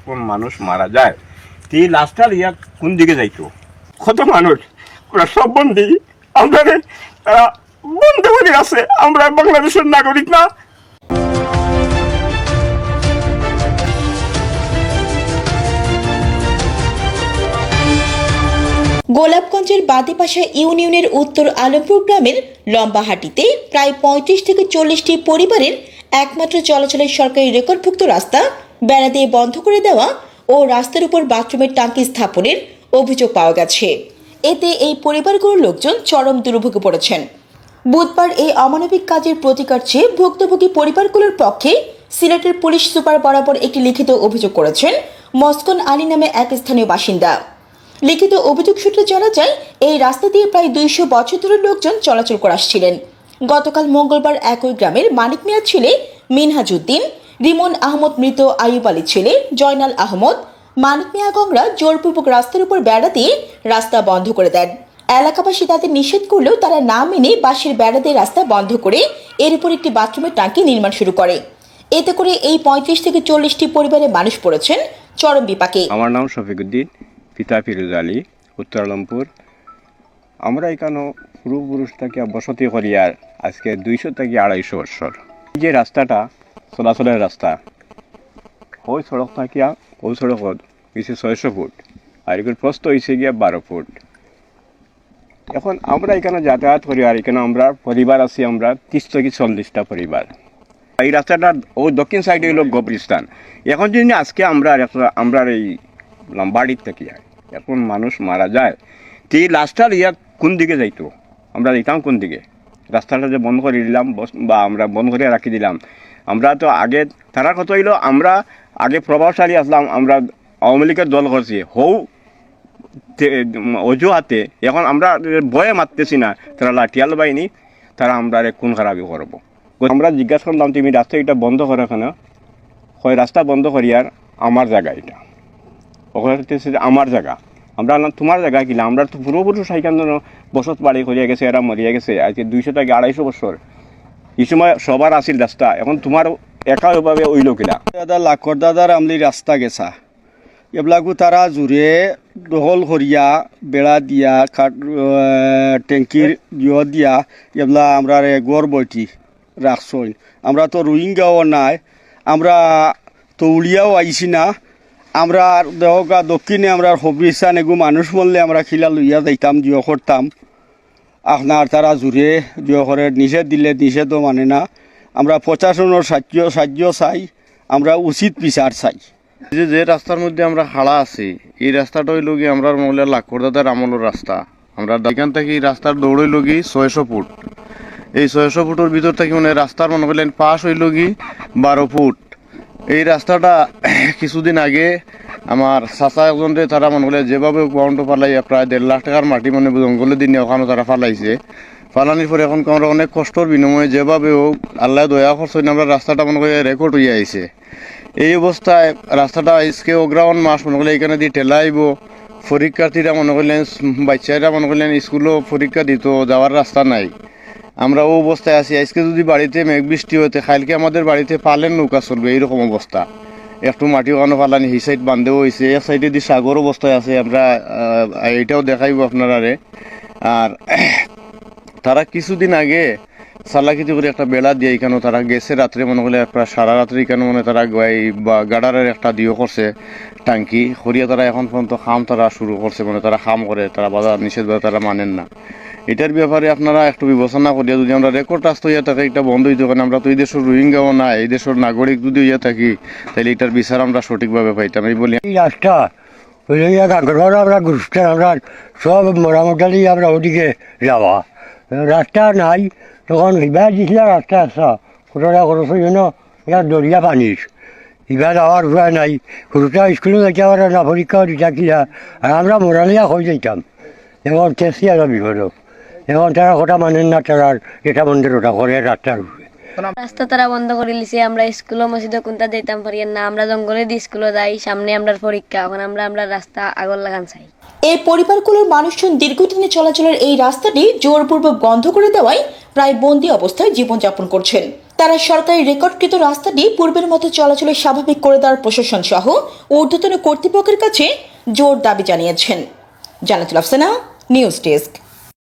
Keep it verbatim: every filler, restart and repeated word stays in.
কোন মানুষ মারা যায়, তে লাশটা লইয়া কোন দিকে যাইতো? কত মানুষ, ওরা সব বন্দি, আমরারে তারা বন্দি করে আছে। আমরা বাংলাদেশের নাগরিক না। গোলাপগঞ্জের বাদিপাশা ইউনিয়নের উত্তর আলমপুর গ্রামের লম্বাহাটিতে প্রায় পঁয়ত্রিশ থেকে চল্লিশটি পরিবারের একমাত্র চলাচলের সরকারি রেকর্ডভুক্ত রাস্তা বেড়া দিয়ে বন্ধ করে দেওয়া ও রাস্তার উপর বাথরুমের টাঙ্কি স্থাপনের অভিযোগ পাওয়া গেছে। এতে এই পরিবারগুলোর লোকজন চরম দুর্ভোগে পড়েছেন। বুধবার এই অমানবিক কাজের প্রতিকার চেয়ে ভুক্তভোগী পরিবারগুলোর পক্ষে সিলেটের পুলিশ সুপার বরাবর একটি লিখিত অভিযোগ করেছেন মস্কন আলী নামে এক স্থানীয় বাসিন্দা। লিখিত অভিযোগ সূত্রে জানা যায়, এই রাস্তা দিয়ে প্রায় দুইশো বছর ধরে লোকজন চলাচল করে আসছিলেন। গতকাল মঙ্গলবার একই গ্রামের মানিক মিয়ার ছেলে মিনহাজউদ্দিন, রিমন আহমদ মৃত আইয়ুব আলীর ছেলে জয়নাল আহমদ, মানিক মিয়া গংরা জোরপূর্বক রাস্তার উপর বেড়া দিয়ে রাস্তা বন্ধ করে দেন। এলাকাবাসী তাদের নিষেধ করলেও তারা না মেনে বাঁশের বেড়া দিয়ে রাস্তা বন্ধ করে এর উপর একটি বাথরুমের টাঙ্কি নির্মাণ শুরু করে। এতে করে এই পঁয়ত্রিশ থেকে চল্লিশটি পরিবারের মানুষ পড়েছেন চরম বিপাকে। আমার নাম শফিকুদ্দিন, পিতা ফিরোজ আলী, উত্তর আলমপুর। আমরা এখানো পূর্বপুরুষ থাকিয়া বসতি করিয়ার আজকে দুইশো থেকে আড়াইশো বছর। এই যে রাস্তাটা, চলাচলের রাস্তা, ওই সড়ক থাকিয়া ওই সড়ক হইছে ছয়শো ফুট, আর এগুলো প্রস্থ হইছে গিয়া বারো ফুট। এখন আমরা এখানে যাতায়াত করি, আর এখানে আমরা পরিবার আছি, আমরা ত্রিশ থেকে চল্লিশটা পরিবার। এই রাস্তাটা ও দক্ষিণ সাইডে হইল গোবরিস্তান। এখন যদি আজকে আমরা আর একটা, আমরা এই লম্বাড়ির থেকে আর এখন মানুষ মারা যায়, তে এই লাশটা লইয়া কোন দিকে যাইতো? আমরা যাইতাম কোন দিকে? রাস্তাটা যে বন্ধ করে দিলাম, বস-, বা আমরা বন্ধ করে রাখি দিলাম। আমরা তো আগে, তারা কত হইলো, আমরা আগে প্রভাবশালী আসলাম, আমরা আওয়ামী লীগের দল করছি, হৌ তে-, অজুহাতে এখন আমরা ভয়ে মারতেছি না, তারা লাঠিয়াল বাহিনী, তারা আমরা খুন খারাপি করবো। আমরা জিজ্ঞাসা করলাম, "তুমি রাস্তা এটা বন্ধ করো কেন?" কয়, "রাস্তা বন্ধ করি আর আমার জায়গা এটা।" ওখানে হচ্ছে যে আমার জায়গা। আমরা বললাম, "তোমার জায়গা কিলা? আমরা তো পূর্বপুরুষ এখান বসত বাড়ি করিয়া গেছে, এরা মরিয়া গেছে, আজকে দুইশো থেকে আড়াইশো বছর। এই সময় সবার আসিল রাস্তা, এখন তোমার একা ওইভাবে হইল কিলা?" দাদা লাকর দাদার আমলি রাস্তা গেছা, এবলাগু তারা জুড়ে দখল করিয়া বেড়া দিয়া কাঠ, আহ, ট্যাঙ্কির ইয় দিয়া এবলা আমরারে ঘর বইটি রাখছইন। আমরা তো রোহিঙ্গাও নাই, আমরা তো উড়িয়াও আইছি না। আমরা দেহগা দক্ষিণে আমরা কবরিস্তান এগু মানুষ মরলে আমরা খিলা লইয়া যাইতাম, জিও করতাম। আপনার তারা জুড়ে জিও করে নিষেধ দিলে নিষেধও মানে না। আমরা প্রশাসনের সাহায্য, সাহায্য চাই, আমরা উচিত বিচার চাই। যে, যে রাস্তার মধ্যে আমরা খাড়া আছি, এই রাস্তাটা হইল গিয়া আমরার মনে করিয়া লাকর দাদার আমলর রাস্তা। আমরা এখান থাকি এই রাস্তার দৌড় হইল গিয়া ছয়শো ফুট। এই ছয়শো ফুটর ভিতর থাকি মানে রাস্তার মনে করিয়া পাশ হইল গিয়া বারো ফুট। এই রাস্তাটা কিছুদিন আগে আমার চাচা একজনরে তারা মনে করিয়া যেভাবে গ্রাউন্ডও ফালাইয়া প্রায় দেড় লাখ টাকার মাটি মানে জঙ্গলে দিনে ওখানে তারা ফালাইছে। ফালানির পরে এখন আমরা অনেক কষ্টর বিনিময়ে যেভাবে হোক আল্লাহ দয়া করছইন, আমরা রাস্তাটা মনে করিয়া রেকর্ড হইয়া আইছে। এই অবস্থায় রাস্তাটা আজকে অগ্রহায়ণ মাস মনে করিয়া এখান দি ঠেলা আইবো, পরীক্ষার্থীরা মনে করিয়া, বাচ্চারা মনে করিয়া স্কুলও পরীক্ষা দিত, যাওয়ার রাস্তা নাই। আমরা ও অবস্থায় আছি। আজকে যদি বাড়িতে মেঘ বৃষ্টি হইতে, কালকে আমাদের বাড়িতে পালের নৌকা চলবে, এইরকম অবস্থা। একটু মাটি ওখানো ফালানি, এই সাইড বান্ধেও হইছে, এক সাইডে দি সাগর অবস্থায় আছে। আমরা, আহ, এটাও দেখাইবো আপনারারে। আর তারা কিছুদিন আগে চালাকিতি করে একটা বেড়া দিয়া এখানো তারা গেছে রাত্রে, মনে করলে একটা সারা রাত্রে এখানো মানে তারা গ-, এই বা গাডারের একটা দিও করছে টাঙ্কি করিয়া, তারা এখন পর্যন্ত কাম তারা শুরু করছে, মানে তারা কাম করে, তারা বাধা নিষেধ বাধা তারা মানেন না। এটার ব্যাপারে আপনারা একটু বিবেচনা করিয়া যদি আমরা রেকর্ড রাস্তা হইয়া থাকে, এটা বন্ধ হইতে পারে। আমরা তো এই দেশের রোহিঙ্গাও না, এই দেশের নাগরিক যদি হইয়া থাকি, তাহলে এটার বিচার আমরা সঠিকভাবে পাইতাম। এই বলি এই রাস্তা ওই লইয়া গাঙ্গরবারও আমরা গুরুস্থান, আমরা সব মরামত ডালি আমরা ওদিকে যাওয়া। রাস্তা নাই, তখন হিবায় দিছিলা রাস্তা আসা, কোথাও খরচ হইল না, ইয়া দরিয়া পানির। হিবায় যাওয়ার উপায় নাই, হুরুতা স্কুলে যাইতে পারে না, পরীক্ষাও দিতা কিনা, আর আমরা মরালিয়া হয়ে যাইতাম। এখন কেসি আর বিপদ। এখন তারা কথা মানেন না, তারা যেটা মন্দির ওটা করে রাস্তার উপরে। রাস্তা তারা বন্ধ করে দিছে, আমরা স্কুলও মসজিদও কোনটা যাইতাম পারি না, আমরা জঙ্গলে দি স্কুলও যাই, সামনে আমরার পরীক্ষা, এখন আমরা আমরার রাস্তা আগর লাখান চাই। এই পরিবারগুলোর মানুষজন দীর্ঘদিনের চলাচলের এই রাস্তাটি জোরপূর্বক বন্ধ করে দেওয়ায় প্রায় বন্দি অবস্থায় জীবনযাপন করছেন। তারা সরকারি রেকর্ডকৃত রাস্তাটি পূর্বের মতো চলাচলে স্বাভাবিক করে দেওয়ার প্রশাসন সহ ঊর্ধ্বতন কর্তৃপক্ষের কাছে জোর দাবি জানিয়েছেন। জান্নাতুল আফসানা, নিউজ ডেস্ক।